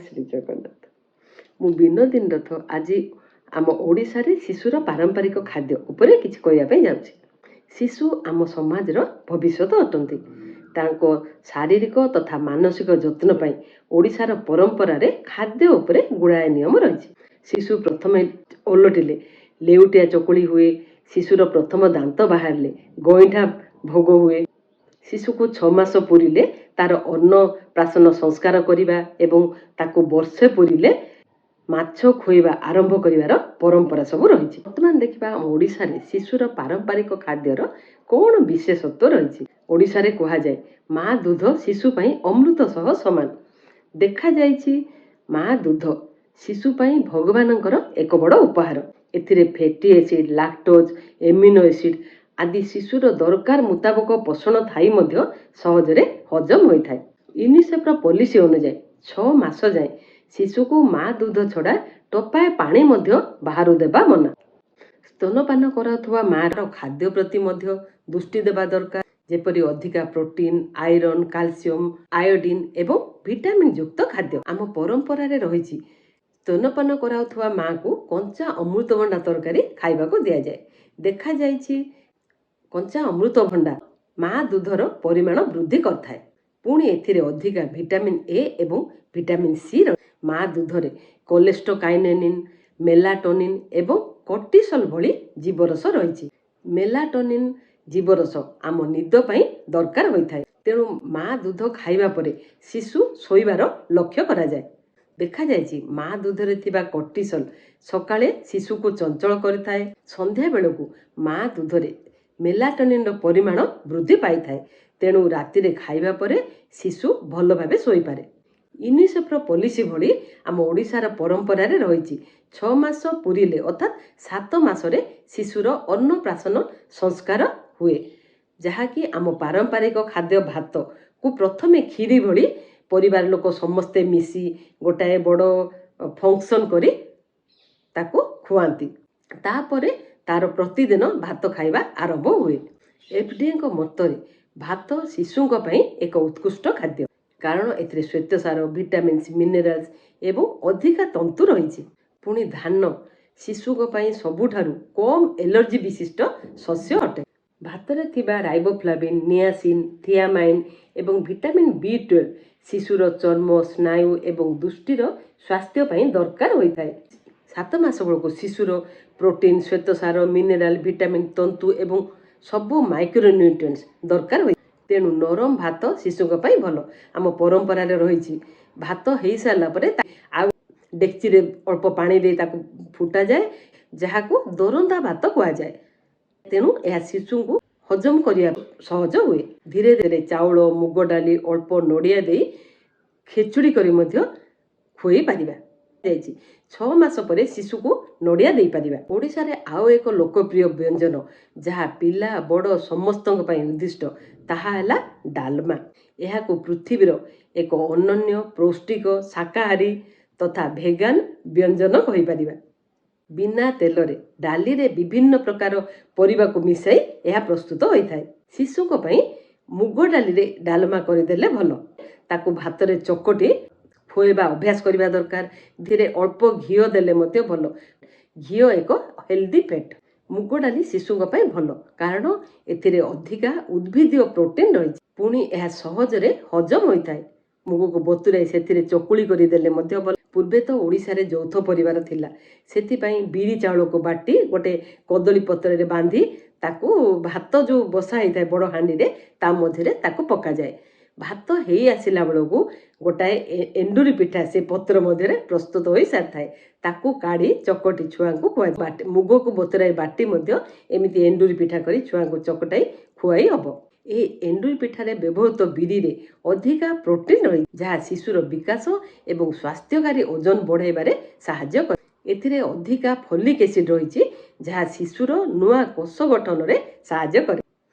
ଶ୍ରୀ ଜଗନ୍ନାଥ। ମୁଁ ବିନୋଦିନୀ ରଥ। ଆଜି ଆମ ଓଡ଼ିଶାରେ ଶିଶୁର ପାରମ୍ପରିକ ଖାଦ୍ୟ ଉପରେ କିଛି କହିବା ପାଇଁ ଯାଉଛି। ଶିଶୁ ଆମ ସମାଜର ଭବିଷ୍ୟତ ଅଟନ୍ତି। ତାଙ୍କ ଶାରୀରିକ ତଥା ମାନସିକ ଯତ୍ନ ପାଇଁ ଓଡ଼ିଶାର ପରମ୍ପରାରେ ଖାଦ୍ୟ ଉପରେ ଗୁଡ଼ାଏ ନିୟମ ରହିଛି। ଶିଶୁ ପ୍ରଥମେ ଓଲଟିଲେ ଲେଉଟିଆ ଚକୁଳି ହୁଏ। ଶିଶୁର ପ୍ରଥମ ଦାନ୍ତ ବାହାରିଲେ ଗଇଁଠା ଭୋଗ ହୁଏ। ଶିଶୁକୁ 6 ମାସ ପୂରିଲେ ତାର ଅନ୍ନପ୍ରାଶନ ସଂସ୍କାର କରିବା ଏବଂ ତାକୁ ବର୍ଷେ ପୂରିଲେ ମାଛ ଖୋଇବା ଆରମ୍ଭ କରିବାର ପରମ୍ପରା ସବୁ ରହିଛି। ବର୍ତ୍ତମାନ ଦେଖିବା, ଆମ ଓଡ଼ିଶାରେ ଶିଶୁର ପାରମ୍ପରିକ ଖାଦ୍ୟର କ'ଣ ବିଶେଷତ୍ୱ ରହିଛି। ଓଡ଼ିଶାରେ କୁହାଯାଏ, ମା ଦୁଧ ଶିଶୁ ପାଇଁ ଅମୃତ ସହ ସମାନ। ଦେଖାଯାଇଛି, ମା ଦୁଧ ଶିଶୁ ପାଇଁ ଭଗବାନଙ୍କର ଏକ ବଡ଼ ଉପହାର। ଏଥିରେ fatty acid, lactose, amino acid ଆଦି ଶିଶୁର ଦରକାର ମୁତାବକ ପୋଷଣ ଥାଇ ମଧ୍ୟ ସହଜରେ ହଜମ ହୋଇଥାଏ। ୟୁନିସେଫର ପଲିସି ଅନୁଯାୟୀ 6 ମାସ ଯାଏଁ ଶିଶୁକୁ ମା ଦୁଧ ଛଡ଼ା ଟୋପାଏ ପାଣି ମଧ୍ୟ ବାହାରୁ ଦେବା ମନା। ସ୍ତନପାନ କରାଉଥିବା ମାର ଖାଦ୍ୟ ପ୍ରତି ମଧ୍ୟ ଦୃଷ୍ଟି ଦେବା ଦରକାର, ଯେପରି ଅଧିକା ପ୍ରୋଟିନ୍, ଆଇରନ୍, କାଲସିୟମ, ଆୟୋଡିନ୍ ଏବଂ ଭିଟାମିନ୍ ଯୁକ୍ତ ଖାଦ୍ୟ। ଆମ ପରମ୍ପରାରେ ରହିଛି, ସ୍ତନପାନ କରାଉଥିବା ମାକୁ କଞ୍ଚା ଅମୃତଭଣ୍ଡା ତରକାରୀ ଖାଇବାକୁ ଦିଆଯାଏ। ଦେଖାଯାଇଛି, କଞ୍ଚା ଅମୃତଭଣ୍ଡା ମା ଦୁଧର ପରିମାଣ ବୃଦ୍ଧି କରିଥାଏ। ପୁଣି ଏଥିରେ ଅଧିକା ଭିଟାମିନ୍ ଏ ଏବଂ ଭିଟାମିନ୍ ସି। ମା ଦୁଧରେ କୋଲେଷ୍ଟୋକାଇନିନ୍, ମେଲାଟୋନିନ୍ ଏବଂ କର୍ଟିସଲ ଭଳି ଜୀବରସ ରହିଛି। ମେଲାଟୋନିନ୍ ଜୀବରସ ଆମ ନିଦ ପାଇଁ ଦରକାର ହୋଇଥାଏ। ତେଣୁ ମା ଦୁଧ ଖାଇବା ପରେ ଶିଶୁ ଶୋଇବାର ଲକ୍ଷ୍ୟ କରାଯାଏ। ଦେଖାଯାଇଛି, ମା ଦୁଧରେ ଥିବା କର୍ଟିସଲ ସକାଳେ ଶିଶୁକୁ ଚଞ୍ଚଳ କରିଥାଏ। ସନ୍ଧ୍ୟା ବେଳକୁ ମା ଦୁଧରେ ମେଲାଟୋନିନ୍ର ପରିମାଣ ବୃଦ୍ଧି ପାଇଥାଏ। ତେଣୁ ରାତିରେ ଖାଇବା ପରେ ଶିଶୁ ଭଲ ଭାବେ ଶୋଇପାରେ। ୟୁନିସେଫର ପଲିସି ଭଳି ଆମ ଓଡ଼ିଶାର ପରମ୍ପରାରେ ରହିଛି, 6 ମାସ ପୂରିଲେ ଅର୍ଥାତ୍ 7 ମାସରେ ଶିଶୁର ଅନ୍ନପ୍ରାଶନ ସଂସ୍କାର ହୁଏ, ଯାହାକି ଆମ ପାରମ୍ପରିକ ଖାଦ୍ୟ ଭାତକୁ ପ୍ରଥମେ କ୍ଷୀରି ଭଳି ପରିବାର ଲୋକ ସମସ୍ତେ ମିଶି ଗୋଟାଏ ବଡ଼ ଫଙ୍କସନ୍ କରି ତାକୁ ଖୁଆନ୍ତି। ତାପରେ ତାର ପ୍ରତିଦିନ ଭାତ ଖାଇବା ଆରମ୍ଭ ହୁଏ। ଏଫ୍ଡିଏଙ୍କ ମତରେ ଭାତ ଶିଶୁଙ୍କ ପାଇଁ ଏକ ଉତ୍କୃଷ୍ଟ ଖାଦ୍ୟ, କାରଣ ଏଥିରେ ଶ୍ୱେତସାର, ଭିଟାମିନ୍ସ, ମିନେରାଲ୍ସ ଏବଂ ଅଧିକା ତନ୍ତୁ ରହିଛି। ପୁଣି ଧାନ ଶିଶୁଙ୍କ ପାଇଁ ସବୁଠାରୁ କମ୍ ଏଲର୍ଜି ବିଶିଷ୍ଟ ଶସ୍ୟ ଅଟେ। ଭାତରେ ଥିବା ରାଇବୋଫ୍ଲାଭିନ୍, ନିଆସିନ୍, ଥିଆମାଇନ୍ ଏବଂ ଭିଟାମିନ୍ ବି 12 ଶିଶୁର ଚର୍ମ, ସ୍ନାୟୁ ଏବଂ ଦୃଷ୍ଟିର ସ୍ୱାସ୍ଥ୍ୟ ପାଇଁ ଦରକାର ହୋଇଥାଏ। 7 ମାସ ବେଳକୁ ଶିଶୁର ପ୍ରୋଟିନ୍, ଶ୍ୱେତସାର, ମିନେରାଲ, ଭିଟାମିନ୍, ତନ୍ତୁ ଏବଂ ସବୁ ମାଇକ୍ରୋନ୍ୟୁଟ୍ରିଏଣ୍ଟସ୍ ଦରକାର ହୋଇଥାଏ। ତେଣୁ ନରମ ଭାତ ଶିଶୁଙ୍କ ପାଇଁ ଭଲ। ଆମ ପରମ୍ପରାରେ ରହିଛି, ଭାତ ହେଇସାରିଲା ପରେ ଆଉ ଡେକ୍ଚିରେ ଅଳ୍ପ ପାଣି ଦେଇ ତାକୁ ଫୁଟାଯାଏ, ଯାହାକୁ ଦୋରନ୍ଦା ଭାତ କୁହାଯାଏ। ତେଣୁ ଏହା ଶିଶୁଙ୍କୁ ହଜମ କରିବା ସହଜ ହୁଏ। ଧୀରେ ଧୀରେ ଚାଉଳ, ମୁଗ ଡାଲି, ଅଳ୍ପ ନଡ଼ିଆ ଦେଇ ଖେଚୁଡ଼ି କରି ମଧ୍ୟ ଖୁଆଇ ପାରିବା ଯାଇଛି। 6 ମାସ ପରେ ଶିଶୁକୁ ନଡ଼ିଆ ଦେଇପାରିବା। ଓଡ଼ିଶାରେ ଆଉ ଏକ ଲୋକପ୍ରିୟ ବ୍ୟଞ୍ଜନ, ଯାହା ପିଲା ବଡ଼ ସମସ୍ତଙ୍କ ପାଇଁ ଉଦ୍ଦିଷ୍ଟ, ତାହା ହେଲା ଡାଲମା। ଏହାକୁ ପୃଥିବୀର ଏକ ଅନନ୍ୟ ପୌଷ୍ଟିକ ଶାକାହାରୀ ତଥା ଭେଗାନ ବ୍ୟଞ୍ଜନ କହିପାରିବା। ବିନା ତେଲରେ ଡାଲିରେ ବିଭିନ୍ନ ପ୍ରକାର ପରିବାକୁ ମିଶାଇ ଏହା ପ୍ରସ୍ତୁତ ହୋଇଥାଏ। ଶିଶୁଙ୍କ ପାଇଁ ମୁଗ ଡାଲିରେ ଡାଲମା କରିଦେଲେ ଭଲ। ତାକୁ ଭାତରେ ଚକଟି ଖୁଆଇବା ଅଭ୍ୟାସ କରିବା ଦରକାର। ଧୀରେ ଅଳ୍ପ ଘିଅ ଦେଲେ ମଧ୍ୟ ଭଲ। ଘିଅ ଏକ ହେଲ୍ଦି ଫ୍ୟାଟ୍। ମୁଗ ଡାଲି ଶିଶୁଙ୍କ ପାଇଁ ଭଲ, କାରଣ ଏଥିରେ ଅଧିକା ଉଦ୍ଭିଦୀୟ ପ୍ରୋଟିନ୍ ରହିଛି। ପୁଣି ଏହା ସହଜରେ ହଜମ ହୋଇଥାଏ। ମୁଗକୁ ବତୁରାଇ ସେଥିରେ ଚକୁଳି କରିଦେଲେ ମଧ୍ୟ ଭଲ। ପୂର୍ବେ ତ ଓଡ଼ିଶାରେ ଯୌଥ ପରିବାର ଥିଲା। ସେଥିପାଇଁ ବିରି ଚାଉଳକୁ ବାଟି ଗୋଟେ କଦଳୀ ପତ୍ରରେ ବାନ୍ଧି ତାକୁ ଭାତ ଯେଉଁ ବସା ହେଇଥାଏ ବଡ଼ ହାଣ୍ଡିରେ, ତା ମଧ୍ୟରେ ତାକୁ ପକାଯାଏ। ଭାତ ହେଇ ଆସିଲା ବେଳକୁ ଗୋଟାଏ ଏଣ୍ଡୁରି ପିଠା ସେ ପତ୍ର ମଧ୍ୟରେ ପ୍ରସ୍ତୁତ ହୋଇ ସାରିଥାଏ। ତାକୁ କାଢ଼ି ଚକଟି ଛୁଆଙ୍କୁ ଖୁଆଯାଏ। ବାଟି ମୁଗକୁ ବତୁରାଇ ବାଟି ମଧ୍ୟ ଏମିତି ଏଣ୍ଡୁରି ପିଠା କରି ଛୁଆଙ୍କୁ ଚକଟାଇ ଖୁଆଇ ହବ। ଏହି ଏଣ୍ଡୁରି ପିଠାରେ ବ୍ୟବହୃତ ବିରିରେ ଅଧିକା ପ୍ରୋଟିନ୍ ରହିଛି, ଯାହା ଶିଶୁର ବିକାଶ ଏବଂ ସ୍ୱାସ୍ଥ୍ୟକାରୀ ଓଜନ ବଢ଼ାଇବାରେ ସାହାଯ୍ୟ କରେ। ଏଥିରେ ଅଧିକା ଫଲିକ୍ ଏସିଡ୍ ରହିଛି, ଯାହା ଶିଶୁର ନୂଆ କୋଷ ଗଠନରେ ସାହାଯ୍ୟ କରେ।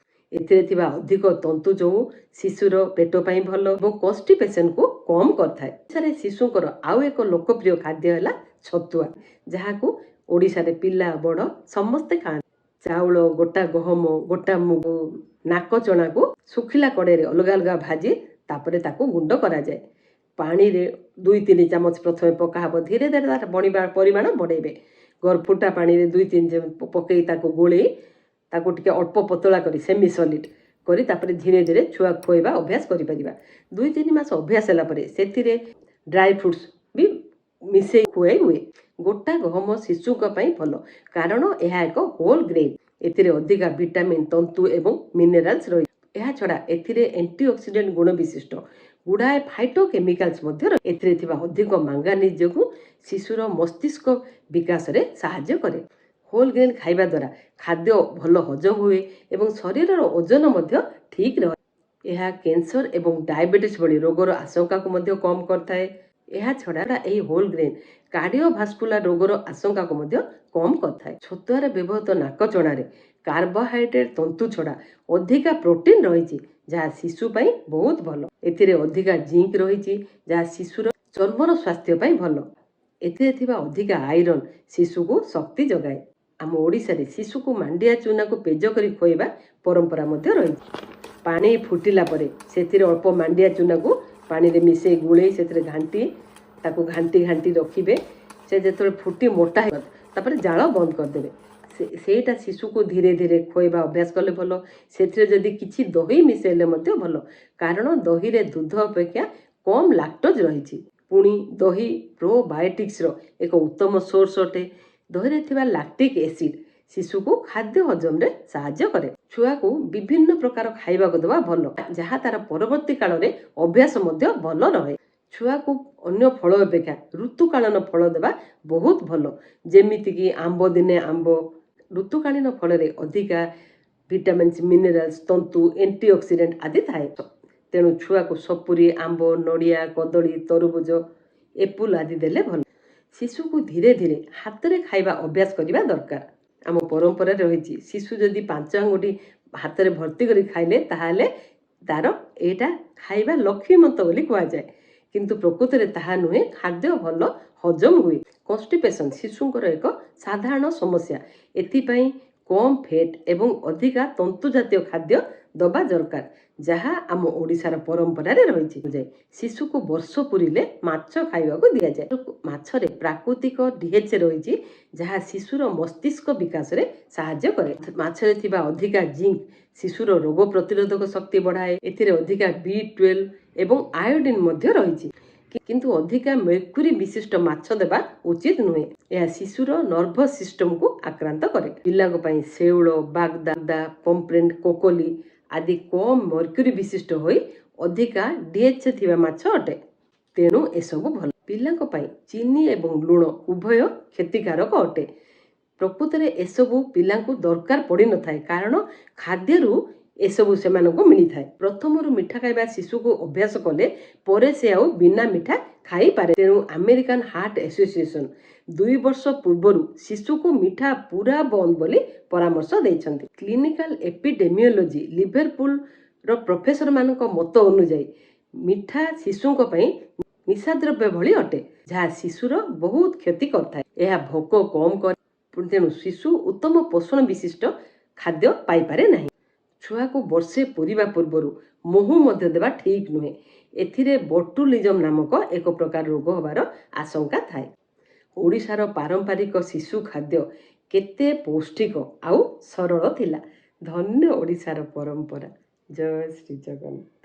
ଏଥିରେ ଥିବା ଅଧିକ ତନ୍ତୁ ଯୋଗୁଁ ଶିଶୁର ପେଟ ପାଇଁ ଭଲ ଏବଂ କନଷ୍ଟିପେସନକୁ କମ୍ କରିଥାଏ। ଓଡ଼ିଶାରେ ଶିଶୁଙ୍କର ଆଉ ଏକ ଲୋକପ୍ରିୟ ଖାଦ୍ୟ ହେଲା ଛତୁଆ, ଯାହାକୁ ଓଡ଼ିଶାରେ ପିଲା ବଡ଼ ସମସ୍ତେ ଖାଆନ୍ତି। ଚାଉଳ, ଗୋଟା ଗହମ, ଗୋଟା ମୁଗ, ନାକ ଚଣାକୁ ଶୁଖିଲା କଡ଼େଇରେ ଅଲଗା ଅଲଗା ଭାଜି ତାପରେ ତାକୁ ଗୁଣ୍ଡ କରାଯାଏ। ପାଣିରେ 2-3 ଚାମଚ ପ୍ରଥମେ ପକା ହେବ, ଧୀରେ ଧୀରେ ତାର ବଢ଼ିବା ପରିମାଣ ବଢ଼େଇବେ। ଫୁଟା ପାଣିରେ 2-3 ଚାମଚ ପକେଇ ତାକୁ ଗୋଳେଇ ତାକୁ ଟିକେ ଅଳ୍ପ ପତଳା କରି, ସେମି ସଲିଡ୍ କରି, ତାପରେ ଧୀରେ ଧୀରେ ଛୁଆ ଖୁଆଇବା ଅଭ୍ୟାସ କରିପାରିବା। 2-3 ମାସ ଅଭ୍ୟାସ ହେଲା ପରେ ସେଥିରେ ଡ୍ରାଏ ଫ୍ରୁଟ୍ସ ବି ମିଶେଇ ଖୁଆଇ ହୁଏ। ଗୋଟା ଗହମ ଶିଶୁଙ୍କ ପାଇଁ ଭଲ, କାରଣ ଏହା ଏକ ହୋଲ୍ ଗ୍ରେନ୍। ଏଥିରେ ଅଧିକା ଭିଟାମିନ୍, ତନ୍ତୁ ଏବଂ ମିନେରାଲ୍ସ ରହିଛି। ଏହା ଛଡ଼ା ଏଥିରେ ଆଣ୍ଟିଅକ୍ସିଡେଣ୍ଟ ଗୁଣ ବିଶିଷ୍ଟ ଗୁଡ଼ାଏ ଫାଇଟୋ କେମିକାଲ୍ସ ମଧ୍ୟ ରହିଛି। ଏଥିରେ ଥିବା ଅଧିକ ମାଙ୍ଗାନିଜ ଯୋଗୁଁ ଶିଶୁର ମସ୍ତିଷ୍କ ବିକାଶରେ ସାହାଯ୍ୟ କରେ। ହୋଲ୍ ଗ୍ରେନ୍ ଖାଇବା ଦ୍ୱାରା ଖାଦ୍ୟ ଭଲ ହଜମ ହୁଏ ଏବଂ ଶରୀରର ଓଜନ ମଧ୍ୟ ଠିକ୍ ରହେ। ଏହା କ୍ୟାନ୍ସର ଏବଂ ଡାଇବେଟିସ୍ ଭଳି ରୋଗର ଆଶଙ୍କାକୁ ମଧ୍ୟ କମ୍ କରିଥାଏ। ଏହା ଛଡ଼ା ଏହି ହୋଲ୍ ଗ୍ରେନ୍ କାର୍ଡ଼ିଓଭାସ୍କୁଲାର ରୋଗର ଆଶଙ୍କାକୁ ମଧ୍ୟ କମ୍ କରିଥାଏ। ଛତୁଆରେ ବ୍ୟବହୃତ ନାକଚଣାରେ କାର୍ବୋହାଇଡ୍ରେଟ୍, ତନ୍ତୁ ଛଡ଼ା ଅଧିକା ପ୍ରୋଟିନ୍ ରହିଛି, ଯାହା ଶିଶୁ ପାଇଁ ବହୁତ ଭଲ। ଏଥିରେ ଅଧିକା ଜିଙ୍କ ରହିଛି, ଯାହା ଶିଶୁର ଚର୍ମର ସ୍ୱାସ୍ଥ୍ୟ ପାଇଁ ଭଲ। ଏଥିରେ ଥିବା ଅଧିକା ଆଇରନ୍ ଶିଶୁକୁ ଶକ୍ତି ଯୋଗାଏ। ଆମ ଓଡ଼ିଶାରେ ଶିଶୁକୁ ମାଣ୍ଡିଆ ଚୁନାକୁ ପେଜ କରି ଖୁଆଇବା ପରମ୍ପରା ମଧ୍ୟ ରହିଛି। ପାଣି ଫୁଟିଲା ପରେ ସେଥିରେ ଅଳ୍ପ ମାଣ୍ଡିଆ ଚୁନାକୁ ପାଣିରେ ମିଶାଇ ଗୋଳେଇ ସେଥିରେ ଘାଣ୍ଟି, ତାକୁ ଘାଣ୍ଟି ଘାଣ୍ଟି ରଖିବେ। ସେ ଯେତେବେଳେ ଫୁଟି ମୋଟା ହେବ, ତାପରେ ଜାଳ ବନ୍ଦ କରିଦେବେ। ସେଇଟା ଶିଶୁକୁ ଧୀରେ ଧୀରେ ଖୁଆଇବା ଅଭ୍ୟାସ କଲେ ଭଲ। ସେଥିରେ ଯଦି କିଛି ଦହି ମିଶାଇଲେ ମଧ୍ୟ ଭଲ, କାରଣ ଦହିରେ ଦୁଧ ଅପେକ୍ଷା କମ୍ ଲାକ୍ଟୋଜ୍ ରହିଛି। ପୁଣି ଦହି ପ୍ରୋବାୟୋଟିକ୍ସର ଏକ ଉତ୍ତମ ସୋର୍ସ ଅଟେ। ଦହିରେ ଥିବା ଲାକ୍ଟିକ୍ ଏସିଡ୍ ଶିଶୁକୁ ଖାଦ୍ୟ ହଜମରେ ସାହାଯ୍ୟ କରେ। ଛୁଆକୁ ବିଭିନ୍ନ ପ୍ରକାର ଖାଇବାକୁ ଦେବା ଭଲ, ଯାହା ତାର ପରବର୍ତ୍ତୀ କାଳରେ ଅଭ୍ୟାସ ମଧ୍ୟ ଭଲ ରହେ। ଛୁଆକୁ ଅନ୍ୟ ଫଳ ଅପେକ୍ଷା ଋତୁକାଳୀନ ଫଳ ଦେବା ବହୁତ ଭଲ, ଯେମିତିକି ଆମ୍ବ ଦିନେ ଆମ୍ବ। ଋତୁକାଳୀନ ଫଳରେ ଅଧିକା ଭିଟାମିନ୍ସ, ମିନେରାଲ୍ସ, ତନ୍ତୁ, ଆଣ୍ଟିଅକ୍ସିଡେଣ୍ଟ ଆଦି ଥାଏ। ତେଣୁ ଛୁଆକୁ ସପୁରୀ, ଆମ୍ବ, ନଡ଼ିଆ, କଦଳୀ, ତରଭୁଜ, ଏପୁଲ ଆଦି ଦେଲେ ଭଲ। ଶିଶୁକୁ ଧୀରେ ଧୀରେ ହାତରେ ଖାଇବା ଅଭ୍ୟାସ କରିବା ଦରକାର। ଆମ ପରମ୍ପରାରେ ରହିଛି, ଶିଶୁ ଯଦି 5 ଆଙ୍ଗୁଠି ହାତରେ ଭର୍ତ୍ତି କରି ଖାଇଲେ, ତାହେଲେ ତାର ଏଇଟା ଖାଇବା ଲକ୍ଷ୍ମୀମନ୍ତ ବୋଲି କୁହାଯାଏ। କିନ୍ତୁ ପ୍ରକୃତରେ ତାହା ନୁହେଁ, ଖାଦ୍ୟ ଭଲ ହଜମ ହୁଏ। କନଷ୍ଟିପେସନ୍ ଶିଶୁଙ୍କର ଏକ ସାଧାରଣ ସମସ୍ୟା। ଏଥିପାଇଁ କମ୍ ଫେଟ୍ ଏବଂ ଅଧିକା ତନ୍ତୁ ଜାତୀୟ ଖାଦ୍ୟ ଦେବା ଦରକାର, ଯାହା ଆମ ଓଡ଼ିଶାର ପରମ୍ପରାରେ ରହିଛି। ଶିଶୁକୁ ବର୍ଷ ପୂରିଲେ ମାଛ ଖାଇବାକୁ ଦିଆଯାଏ। ମାଛରେ ପ୍ରାକୃତିକ ଡିଏଚଏ ରହିଛି, ଯାହା ଶିଶୁର ମସ୍ତିଷ୍କ ବିକାଶରେ ସାହାଯ୍ୟ କରେ। ମାଛରେ ଥିବା ଅଧିକା ଜିଙ୍କ ଶିଶୁର ରୋଗ ପ୍ରତିରୋଧକ ଶକ୍ତି ବଢ଼ାଏ। ଏଥିରେ ଅଧିକା ବି12 ଏବଂ ଆୟୋଡିନ୍ ମଧ୍ୟ ରହିଛି। କିନ୍ତୁ ଅଧିକା ମେର୍କୁରୀ ବିଶିଷ୍ଟ ମାଛ ଦେବା ଉଚିତ ନୁହେଁ। ଏହା ଶିଶୁର ନର୍ଭସ୍ ସିଷ୍ଟମକୁ ଆକ୍ରାନ୍ତ କରେ। ପିଲାଙ୍କ ପାଇଁ ଶେଉଳ, ବାଗଦା, ପମ୍ପ୍ରେଣ୍ଟ, କୋକଲି ଆଦି କମ୍ ମର୍କ୍ୟୁରୀ ବିଶିଷ୍ଟ ହୋଇ ଅଧିକା ଡିଏଚଏ ଥିବା ମାଛ ଅଟେ। ତେଣୁ ଏସବୁ ଭଲ। ପିଲାଙ୍କ ପାଇଁ ଚିନି ଏବଂ ଲୁଣ ଉଭୟ କ୍ଷତିକାରକ ଅଟେ। ପ୍ରକୃତରେ ଏସବୁ ପିଲାଙ୍କୁ ଦରକାର ପଡ଼ିନଥାଏ, କାରଣ ଖାଦ୍ୟରୁ ଏସବୁ ସେମାନଙ୍କୁ ମିଳିଥାଏ। ପ୍ରଥମରୁ ମିଠା ଖାଇବା ଶିଶୁକୁ ଅଭ୍ୟାସ କଲେ ପରେ ସେ ଆଉ ବିନା ମିଠା ଖାଇପାରେ। ତେଣୁ ଆମେରିକାନ ହାର୍ଟ ଆସୋସିଏସନ 2 ବର୍ଷ ପୂର୍ବରୁ ଶିଶୁକୁ ମିଠା ପୁରା ବନ୍ଦ ବୋଲି ପରାମର୍ଶ ଦେଇଛନ୍ତି। କ୍ଲିନିକାଲ ଏପିଡେମିଓଲୋଜି ଲିଭରପୁଲର ପ୍ରଫେସରମାନଙ୍କ ମତ ଅନୁଯାୟୀ ମିଠା ଶିଶୁଙ୍କ ପାଇଁ ନିଶାଦ୍ରବ୍ୟ ଭଳି ଅଟେ, ଯାହା ଶିଶୁର ବହୁତ କ୍ଷତି କରିଥାଏ। ଏହା ଭୋକ କମ୍ କରେ, ତେଣୁ ଶିଶୁ ଉତ୍ତମ ପୋଷଣ ବିଶିଷ୍ଟ ଖାଦ୍ୟ ପାଇପାରେ ନାହିଁ। ଛୁଆକୁ ବର୍ଷେ ପୂରିବା ପୂର୍ବରୁ ମହୁ ମଧ୍ୟ ଦେବା ଠିକ୍ ନୁହେଁ। ଏଥିରେ ବଟୁଲିଜମ ନାମକ ଏକ ପ୍ରକାର ରୋଗ ହେବାର ଆଶଙ୍କା ଥାଏ। ଓଡ଼ିଶାର ପାରମ୍ପରିକ ଶିଶୁ ଖାଦ୍ୟ କେତେ ପୌଷ୍ଟିକ ଆଉ ସରଳ ଥିଲା! ଧନ୍ୟ ଓଡ଼ିଶାର ପରମ୍ପରା! ଜୟ ଶ୍ରୀ ଜଗନ୍ନାଥ।